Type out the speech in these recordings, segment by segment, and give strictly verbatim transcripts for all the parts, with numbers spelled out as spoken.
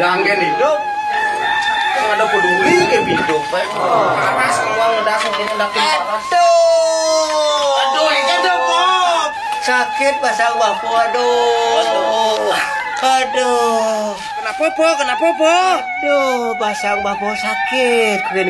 Ganggen hidup. Sing ada peduli ke hidup, eh. Panas, semua udah sing ini udah panas. Aduh. Aduh, ini ada, Pok. Sakit basang Bapo, aduh. Aduh. Kenapa, Pok? Kenapa, Pok? Aduh, basang Bapo sakit. Kuwi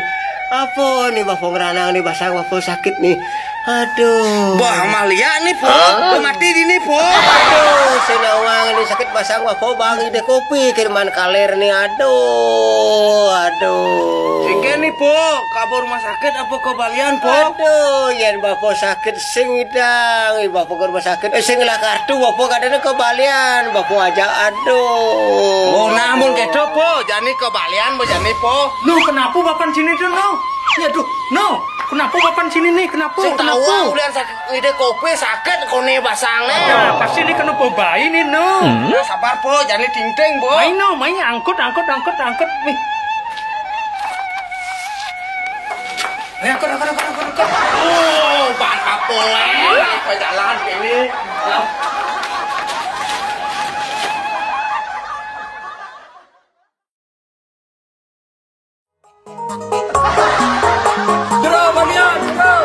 apa nih Bapo ngeranang nih basang Bapo sakit nih. Aduh. Bah, Amalia nih, Po. Hah? Mati di nih, Po. Aduh, sinawang ini sakit basang Bapo bang ide kopi kiriman kaler nih. Aduh, aduh. Engke nih, Po. Kabur rumah sakit apa kebalian, Po? Aduh, yen Bapo sakit sing idang, Bapo ke rumah sakit, eh, sing lah kartu, Bapo kadene kebalian, Bapo aja, aduh. Oh, namun gitu, Po. Jani kebalian, Po, jani, Po. No, kenapa bapan sini tuh, no? Ya, aduh, no. Kenapa bapan sini nih? Kenapa? Sing tahu, kenapa? Ulian sakit, ide kopi sakit, kone basang nih. Nah, pasti ini kena pembayi nih, no. Hmm? Nah, sabar, Po. Jani ting-ting, Po. Main, no, main. Angkut, angkut, angkut, angkut. Nih. Ayo, angkut, angkut, angkut, angkut, angkut. Oh, Bang Kapoe. Apa jalan ini? Jero, Balian, jero.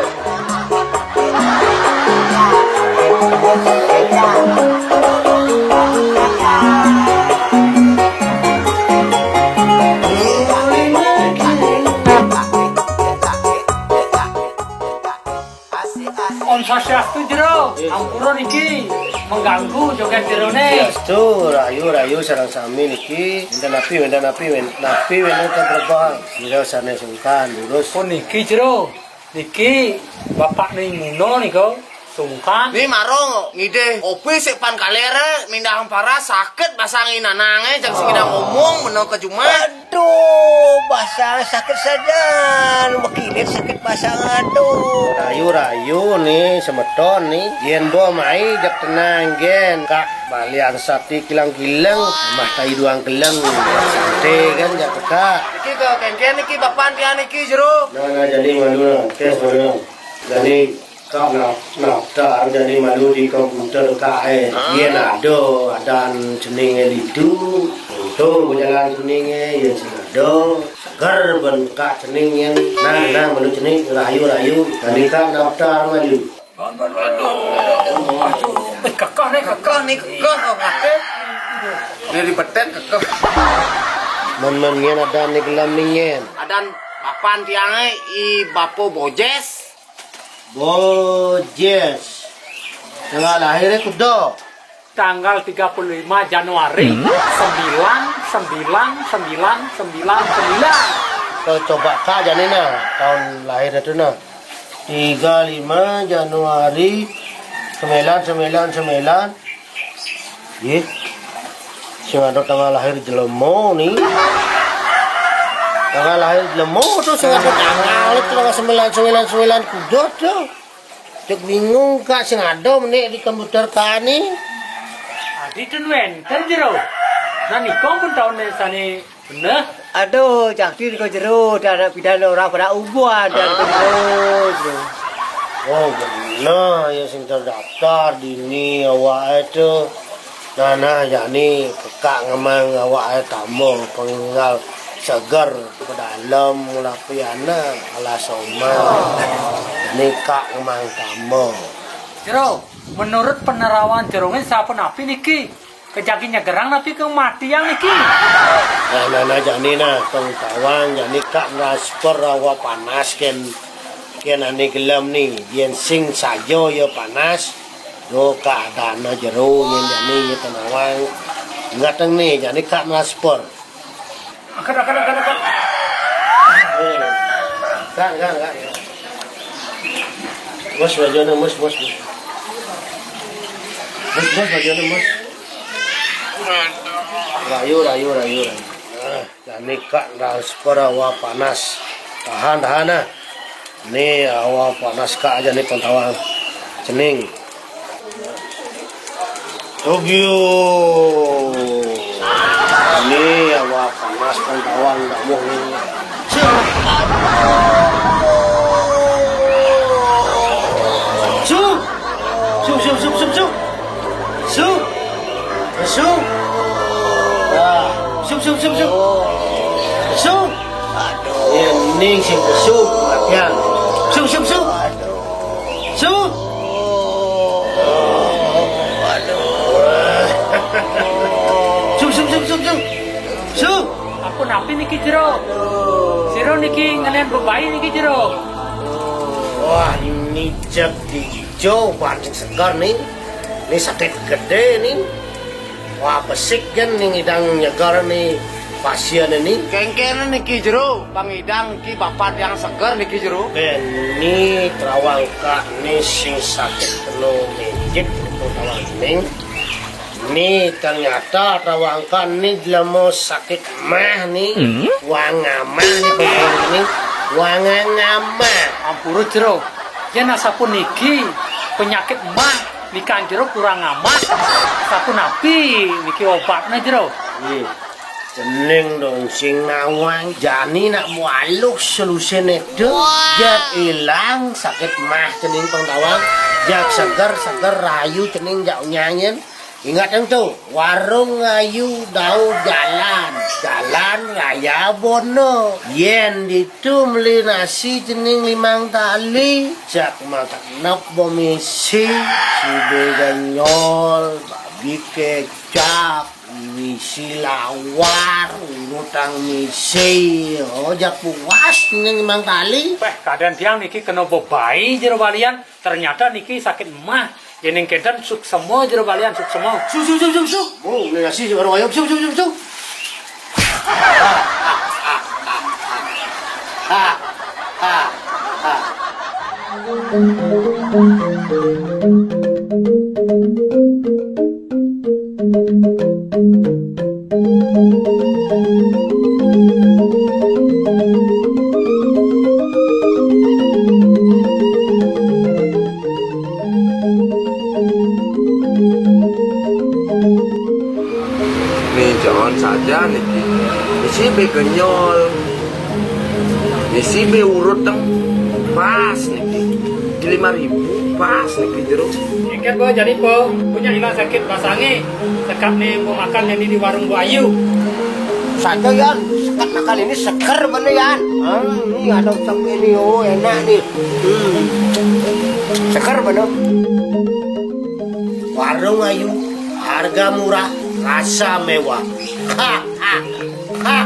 Om Swastiastu, Jero. Ampura niki mengganggu joget jerone. Swastiastu, rahayu, rahayu sareng sami niki. Wenten napi, wenten napi, wenten napi, wenten keberebang. Jero sane sungkan, lurus. Pun niki, Jero. Niki bapak ning muno nika sungkan. Ni marung ngide kopi sik pan kalere mindahang paras sakit basang inanange jang sing ida ngomong meno ke jumat. Aduh, basang sakit sajan, mekilit sakit basang, aduh. Rayu-rayu nih semeton nih, yen bo mai jak tenang gen, Kak. Balian sati kilang-kilang, mah tai duang keleng. Sante kan jak peka. Iki ke kengken iki bapan tian iki jero. Nah, nah, jadi malu nah, tes malu. Jadi kak naf naftar jadi malu di komputer kae. Yen ado adan ceninge lidu, untung bejalan ceninge, yen sing ado seger ben kak cening yen. Nah, nah, malu cening rayu-rayu. Jadi kak naftar malu. Aduh, aduh, eh, kekeh nih, kekeh nih, kekeh. Ini di beten kekeh. Men-men ngen adan nih gelam nih ngen. Adan bapan tiange i Bapo Bojes. Bojes. Tanggal lahirnya kudo. Tanggal tiga puluh lima Januari, hmm, sembilan sembilan sembilan sembilan sembilan. Kau coba kak jani nah, tahun lahir itu nah. Tiga lima Januari sembilan sembilan sembilan. Ye. Sing ada tanggal lahir jelema ni. Tanggal lahir jelema tu sing ada tanggal itu tanggal sembilan sembilan sembilan kudo tu. Cek bingung kak sing ada menik di komputer kak ni. Adi ten wenten jero. Nah niko pun tahun sani. Bener? Aduh, cakti ko jero, dan anak bidan orang pada ubuan dan ko jero, jero. Oh, bener ya sing terdaftar dini awak itu. Nah, nah, jani pekak ngemang awak itu tambah penggal seger ke dalam ngelapiana ala soma. Jani kak ngemang tambah. Jero, menurut penerawan jero ini siapa napi niki? Kejagi nyegerang napi kematian niki? Nah, nah, nah, jani nah, pengetahuan jani kak transfer hawa panas ken ken ane gelem ni, yen sing saja ya panas, do kak dana jero yen jani ya tenawang. Ngateng ni, jani kak transfer. Angkat, angkat, angkat, angkat. Kan, kan, kan. Mus, bajone mus, mus, mus. Mus, mus, bajone mus. Rayu, rayu, rayu, rayu. Nah, jani kak transfer hawa panas. Tahan, tahan, nah. Ni hawa panas kak aja ni pantawang. Cening. Tokyo. Ni hawa panas pantawang kamu ni. Su. Su, su, su, su, su. Su. Su. Nah, su, Su, su, su. Su. Aduh. Ya, ning sing kesu, latihan. Su, su, su. Su. Aduh. Su, su, su, su, su. Su. Apa napi niki, Jero? Sira niki ngenén bebayi niki, Jero? Wah, ini cek di ijo, pancing segar nih. Ini sakit gede nih. Wah, besik kan ning idang nyeger ni pasien ini. Kengken niki, Jero, pang idang ki bapak yang seger niki, Jero. Ini terawangka ni sing sakit kena mejit, terutama ning. Ni ternyata terawangka ni jelema sakit mah ni. Hmm? Wang amah ni, pokoknya ni. Wang amah. Ampura, Jero. Yen asapuniki penyakit mah, nika, Jero, kurang amat. Sapunapi niki obatnya, Jero? Nggih. Cening dong sing nawang, jani nak mualuh selusine dong. Wah. Jak ilang sakit mah cening pang tawang. Jak seger, seger rayu cening jak nyanyen. Ingat dong tuh, warung ayu dau jalan, jalan raya bono. Yen ditu meli nasi cening limang tali, jak makan nop bomisi, si begenyol, babi kecap, misi lawar, urutang misi. Oh, jak puas cening limang tali. Weh, keadaan tiang niki kena bebai, Jero Balian. Ternyata niki sakit mah. Yening kenten suksema, Jero Balian, suksema. Su, su, su, su, su. Oh, ini nasi si baru ayam. Su, su, su, su. Nih jangan saja niki. Isi be kenyol. Isi be urut dong. Pas niki. Di lima ribu pas niki, Jero. Iket, Bo, jadi, Po, punya ilang sakit basangé. Sekat né mau makan jadi di warung Bu Ayu. Saja, Yan, sekat makan ini seger bener, Yan. Hmm, ini ada ucap ini, oh, enak nih. Hmm. Seger bener. Warung Ayu, harga murah, rasa mewah. Ha, ha, ha.